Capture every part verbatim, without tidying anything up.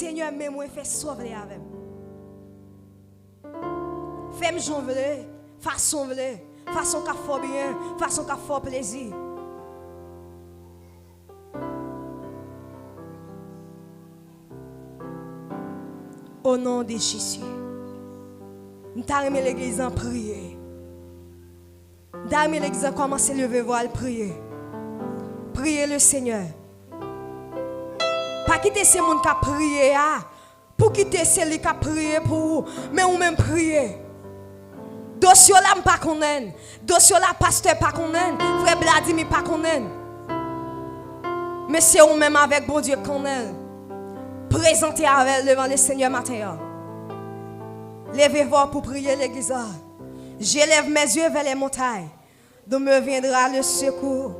Senyè, men mwen, fè sa w vle avè m. Fè m jan w vle, fason w vle, fason k ap fè w byen, fason k ap fè w plezi. O non de Jezi. M ta renmen legliz lan priye. M ta renmen legliz lan kòmanse leve vwa l priye. Priye le Senyè. Pa kite se moun k ap priye a pou kite se li k ap priye pou ou, men ou menm priye. Dosye w la m pa konnen l. Dosye w la pastè pa konnen l. Frè Vladimir pa konnen l. Men se ou menm avèk Bondye k konnen l. Prezante avè l devan le Senyè maten an. Leve vwa w pou priye legliz la. Je lève mes yeux vers les montagnes. D'où me viendra le secours?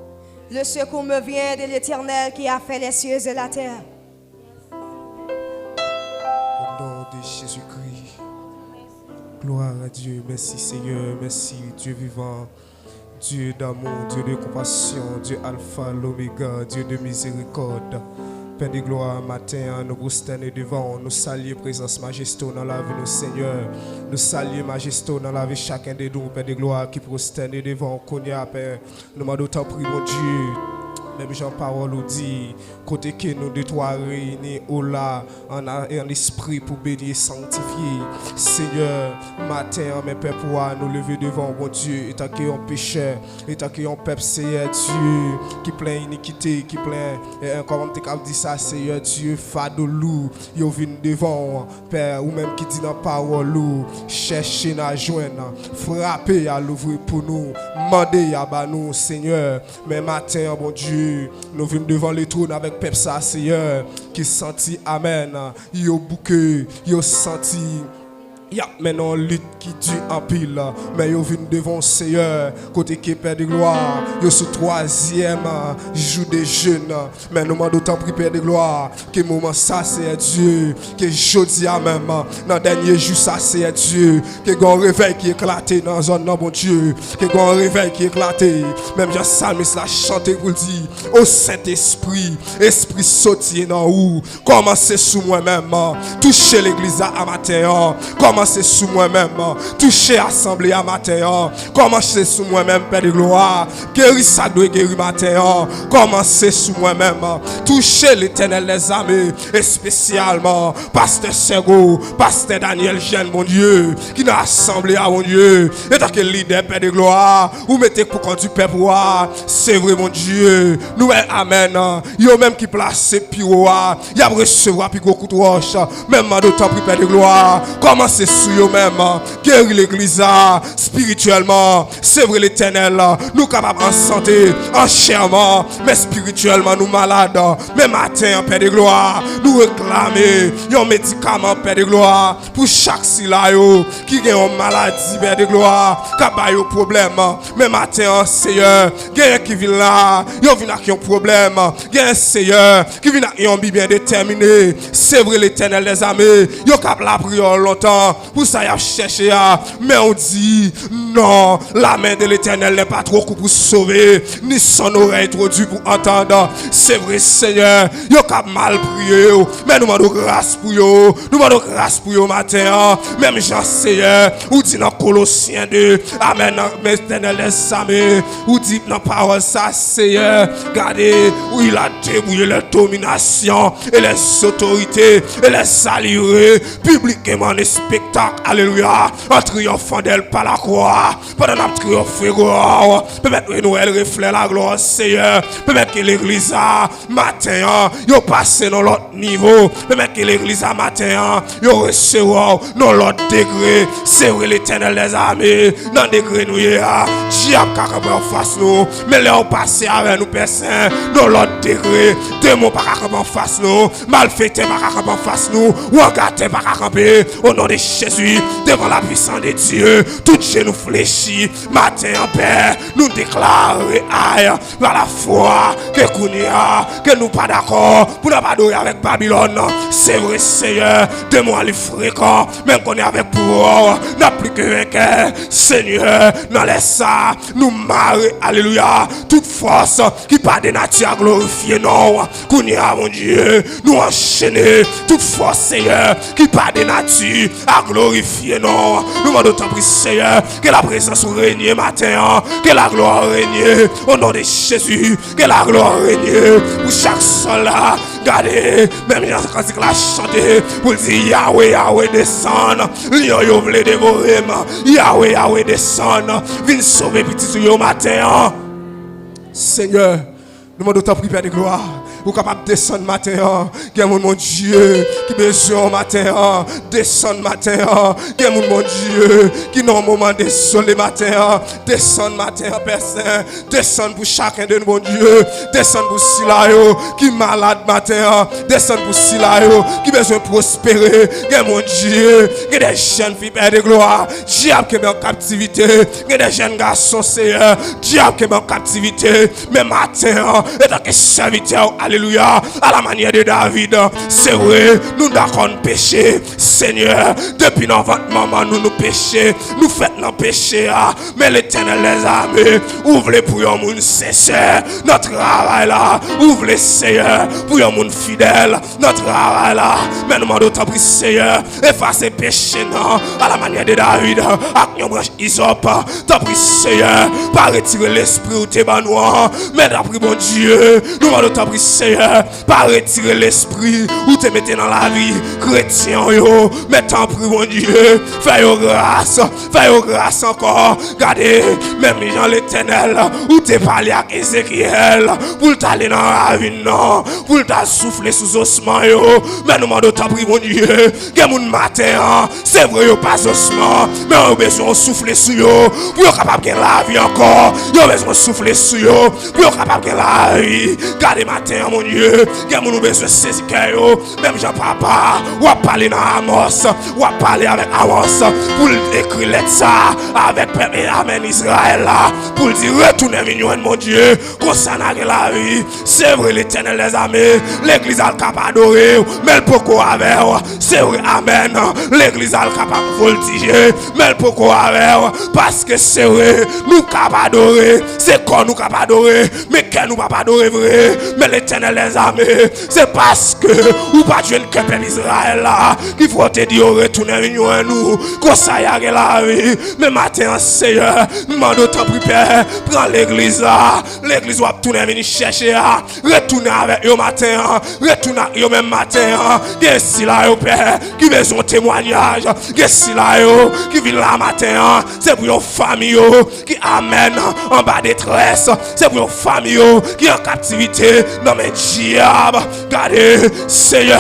Le secours me vient de l'Éternel qui a fait les cieux et la terre. Au nom de Jésus-Christ. Gloire à Dieu. Merci Seigneur. Merci Dieu vivant. Dieu d'amour, Dieu de compassion, Dieu Alpha, l'Oméga, Dieu de miséricorde. Pè de glwa, maten an, nou pwostène devan w, nou salye prezans majeste w nan lavi nou, Senyè. Nou salye majeste w nan lavi chaken de nou, Pè de glwa, ki pwostène devan w kounye a, Pè. Nou mande w tanpri, Bondye, menm jan pawòl ou di, kote ke nou de twa reyini, ou la, an, an espri pou beni e sanktifye. Senyè, maten an, men pèp ou a, nou leve devan w, Bondye, etanke yon pechè, etanke yon pèp, Seyè Dye, ki plen inikite, ki plen, eh, eh, kòman m te kab di sa, Seyè Dye, fado lou, yo vin devan w, Pè, ou menm ki di nan pawòl ou, chèche n a jwenn, frape y a louvri pou nou, mande y a ba nou, Senyè. Men maten an, Bondye, nou vin devan letwòn avèk pèp sa, Seyè, ki santi, amèn, yo bouke, yo santi y ap mennen yon lit ki di anpil, men yo vin devan w, Seyè, kote ke Pè de glwa, yo sou twazyèm jou de jèn. Men nou mande w tanpri, Pè de glwa, ke moman sa, Seyè Dye, ke jodi a menm, nan dènye jou sa, Seyè Dye, ke gen yon revèy ki eklate nan zòn nan, Bondye, ke gen yon revèy ki eklate, menm jan salmis la chante pou l di, O Sentespri, Espri soti nan ou, kòmanse sou mwen menm, touche legliz la a maten an, kòmanse sou mwen menm, touche asanble a maten an, kòmanse sou mwen menm, Pè de glwa, geri sa k dwe geri maten an, kòmanse sou mwen menm, touche Letènèl dèzame, espesyalman pastè Sègo, pastè Daniel Jeune, Bondye, ki nan asanble a, Bondye, etanke lidè, Pè de glwa, ou mete pou kondui pèp ou a, se vre, Bondye, nou wè, amèn, yo menm ki plase pi wo a, y ap resevwa pi gwo kout wòch. Men m mande w tanpri, Pè de glwa, kòmanse sou yo menm, geri legliz la, espirityèlman, se vre, Letènèl, nou kapab an sante, an chèman, men espirityèlman, nou malad. Men maten an, Pè de glwa, nou reklame yon medikaman, Pè de glwa, pou chak sila yo ki gen yon maladi, Pè de glwa, k ap ba yo pwoblèm. Men maten an, Seyè, genyen ki vin la, yo vin ak yon pwoblèm. Genyen, Seyè, ki vin ak yon bi byen detèmine. Se vre, Letènèl dèzame, yo k ap lapriyè w lontan pou sa y ap chèche a. Men w di, non, la main de l'Éternel n'est pas trop courte pour sauver, ni son oreille trop dure pour entendre. Se vre, Senyè, yo k ap mal priye w, men nou mande w gras pou yo. Nou mande w gras pou yo maten an. Menm jan, Seyè, ou di nan Kolosyen de, amèn, nan Letènèl dèzame, ou di nan pawòl sa, Seyè, gade, ou, il a débrouillé les dominations et les autorités et les a livrées publiquement en spectacle, alelouya, en triomphant d'elles par la croix. Pandan n ap triyonfe, glwa, pèmèt nou wè reflè laglwa, Seyè, pèmèt ke legliz la, maten an, yo pase nan lòt nivo. Pèmèt ke legliz la maten an, yo resevwa w nan lòt degre. Se vre, Letènèl dèzame, nan degre nou ye a, dyab ka kanpe anfas nou. Men lè w pase avè nou, Pè Sen, nan lòt degre, demon pa ka kanpe anfas nou, malfektè pa ka kanpe anfas nou, wangatè pa ka kanpe. O non de Jezi, devan la pwisans de Dye, tout je nou flechi. Maten an, Pè, nou deklare ay pa lafwa ke kounye a, ke nou pa dakò pou n ap adore avèk Babilòn. Se vre, Seyè, demon an li frekan, men m konnen avèk pouvwa w, n ap pli ke venkè. Senyè, nan lè sa, nou mare, alelouya, tout fòs ki pa de nati a glorifye non w. Kounye a, Bondye, nou anchene tout fòs, Seyè, ki pa de nati a glorifye non w. Nou mande w, tanpri, Seyè, ke laprezans ou renye maten an, ke laglwa renye, o non de Jezi, ke laglwa renye pou chak sòlda. Gade, menm jan kantik la chante, pou l di, Yawe, Yawe, desann, lyon yo vle devore m. Yawe, Yawe, desann, vin sove pitit ou yo maten an. Senyè, nou mande w, tanpri, Pè de glwa, ou kapab desann maten an. Gen moun, Bondye, ki bezwen w maten an. Desann maten an. Gen moun, Bondye, ki nan yon moman dezole maten an. Desann maten an, Pè Sen. Desann pou chaken de nou, Bondye. Desann pou sila yo ki malad maten an. Desann pou sila yo ki bezwen pwospere. Gen, Bondye, gen de jèn fi, Pè de glwa, dyab kenbe an kaptivite. Gen de jèn gason, Seyè, dyab kenbe an kaptivite. Men maten an, antanke sèvitè w, alelouya, a la manyè de David, se vre, nou dakò n peche. Senyè, depi nan vant manman nou, nou peche, nou fèt nan peche a. Men Letènèl dèzame, ou vle pou yon moun sensè nan travay la. Ou vle, Seyè, pou yon moun fidèl nan travay la. Men nou mande w, tanpri, Seyè, efase peche n a la manyè de David ak yon branch izòp. Tanpri, Seyè, pa retire lespri ou te ban nou an. Men tanpri, Bondye, nou mande w, tanpri, Seyè, pa retire lespri ou te mete nan lavi kretyen yo. Men tanpri, Bondye, fè yo gras, fè yo gras ankò. Gade, menm jan Letènèl, ou te pale ak Ezekyèl pou l t ale nan ravin nan, pou l t al soufle sou zosman yo. Men nou mande w, tanpri, Bondye, gen moun maten an, se vre yo pa zosman, men yo bezwen w soufle sou yo, pou yo kapab gen lavi ankò. Yo bezwen w soufle sou yo, pou yo kapab gen lavi. Gade maten an, Bondye, gen moun ou bezwen sezi kè yo. Menm jan, papa, w ap pale nan Amòs, w ap pale avèk Amòs, pou l ekri lèt sa avèk pèp, amèn, Izrayèl la, pou l di, retounen vin jwenn Bondye, konsa n a gen lavi. Se vre, Letènèl dèzame, legliz al k ap adore w, men l poko avè w. Se vre, amèn, legliz al k ap ap voltije, men l poko avè w. Paske se vre, nou k ap adore, se kò nou k ap adore, men kè nou p ap adore vre. Men Letènèl dèzame, se paske ou pa t jwenn kè pèp Izrayèl la ki fè w te di yo retounen vin jwenn ou. Konsa y a gen lavi. Men maten an, Seyè, m mande w, tanpri, Pè, pran legliz la. Legliz w ap tounen vin chèche a, retounen avèk yo maten an. Retounen ak yo menm maten an. Gen sila yo, Pè, ki bezwen yon temwayaj. Gen sila yo ki vin la maten an, se pou yon fanmi yo ki, amèn, anba detrès. Se pou yon fanmi yo ki an kaptivite nan men dyab. Gade, Seyè,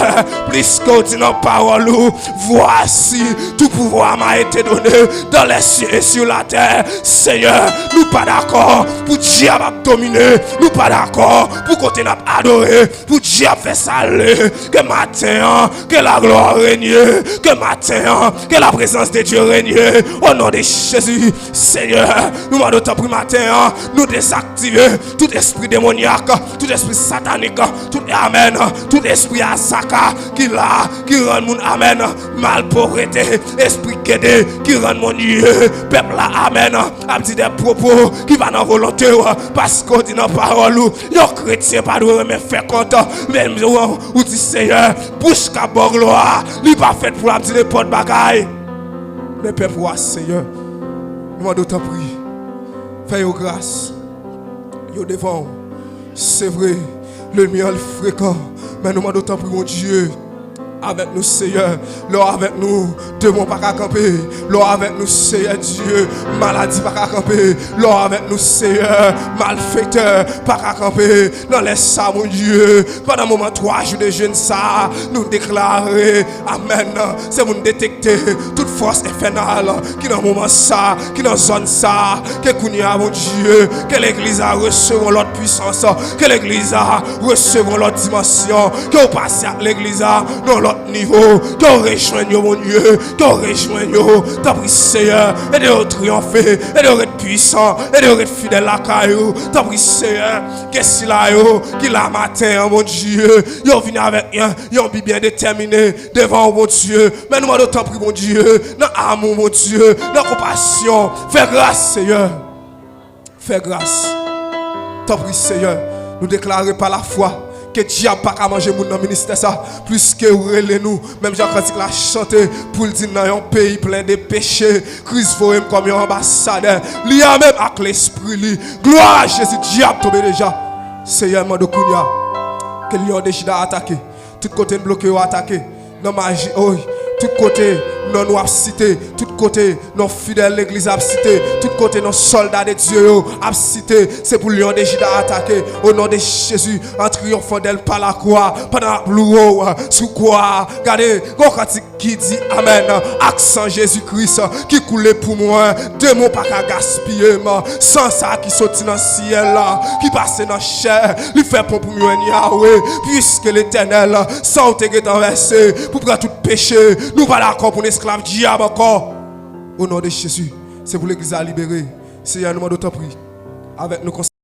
plis ke w di nan pawòl ou, vwasi, tout pouvoir m'a été donné dans les cieux et sur la terre. Senyè, nou pa dakò pou dyab ap domine. Nou pa dakò pou kote n ap adore, pou dyab fè sa l vle. Ke maten an, ke laglwa renye. Ke maten an, ke laprezans de Dye renye. O non de Jezi, Senyè, nou mande w, tanpri, maten an, nou dezaktive tout espri demonyak, tout espri satanik, tout, amèn, tout espri azaka ki la, ki rann moun, amèn, mal povrete, espri gede ki rann moun ye, pèp la, amèn, ap di de pwopo ki pa nan volonte w, paske w di nan pawòl ou, yon kretyen pa dwe renmen fè kont, men ou, ou di, Seyè, bouch k ap ba w glwa, li pa fèt pou l ap di nenpòt bagay. Men pèp ou a, Seyè, nou mande w, tanpri, fè yo gras, yo devan w. Se vre, lènmi an li frekan, men nou mande w, tanpri, Bondye, avèk nou, Seyè. Lè w avèk nou, demon pa ka kanpe. Lè w avèk nou, Seyè Dye, maladi pa ka kanpe. Lè w avèk nou, Seyè, malfektè pa ka kanpe. Nan lè sa, Bondye, pandan moman twa jou de jèn sa, nou deklare, amèn, se pou n detekte tout fòs enfènal ki nan moman sa, ki nan zòn sa, ke kounye a, Bondye, ke legliz la resevwa lòt pwisans, ke legliz la resevwa lòt dimansyon, ke w pase ak legliz la nan lòt nivo, ke w rejwenn yo, Bondye, ke w rejwenn yo. Tanpri, Seyè, ede yo triyonfe, ede yo ret pwisan, ede yo ret fidèl lakay ou. Tanpri, Seyè, ke sila yo ki la maten an, Bondye, yo vin avèk yon, yon bi byen detèmine devan ou, Bondye. Men nou mande w, tanpri, Bondye, nan amou, Bondye, nan konpasyon, fè gras, Seyè. Fè gras. Tanpri, Seyè, nou deklare pa lafwa ke dyab pa ka manje moun nan ministè sa, pliske ou rele nou, menm jan kantik la chante, pou l di, nan yon peyi plen de peche, Kris voye m kòm yon anbasadè, li a menm ak lespri li. Glwa a Jezi, dyab tonbe deja. Seyè, mande w kounye a, ke lyon de Jida atake. Tout kote n bloke yo atake. Nan maji, oy, tout kote non nou ap site, tout kote non fidèl legliz ap site, tout kote non sòlda de Dye yo ap site, se pou lyon de Jida atake. O non de Jezi, an triyonfan dèl pa lakwa, pandan n ap louwe w sou kwa a. Gade, gon kantik ki di, amèn, ak san Jezi Kris ki koule pou mwen, demon pa ka gaspiye m. San sa ki soti nan syèl la, ki pase nan chè, li fè pon pou m jwenn Yawe, piske Letènèl, san w te gentan vèse pou pran tout peche, nou pa dakò pou n esklav dyab ankò. O non de Jezi, se pou legliz la libere. Seyè, nou mande w tanpri, avèk nou konsa.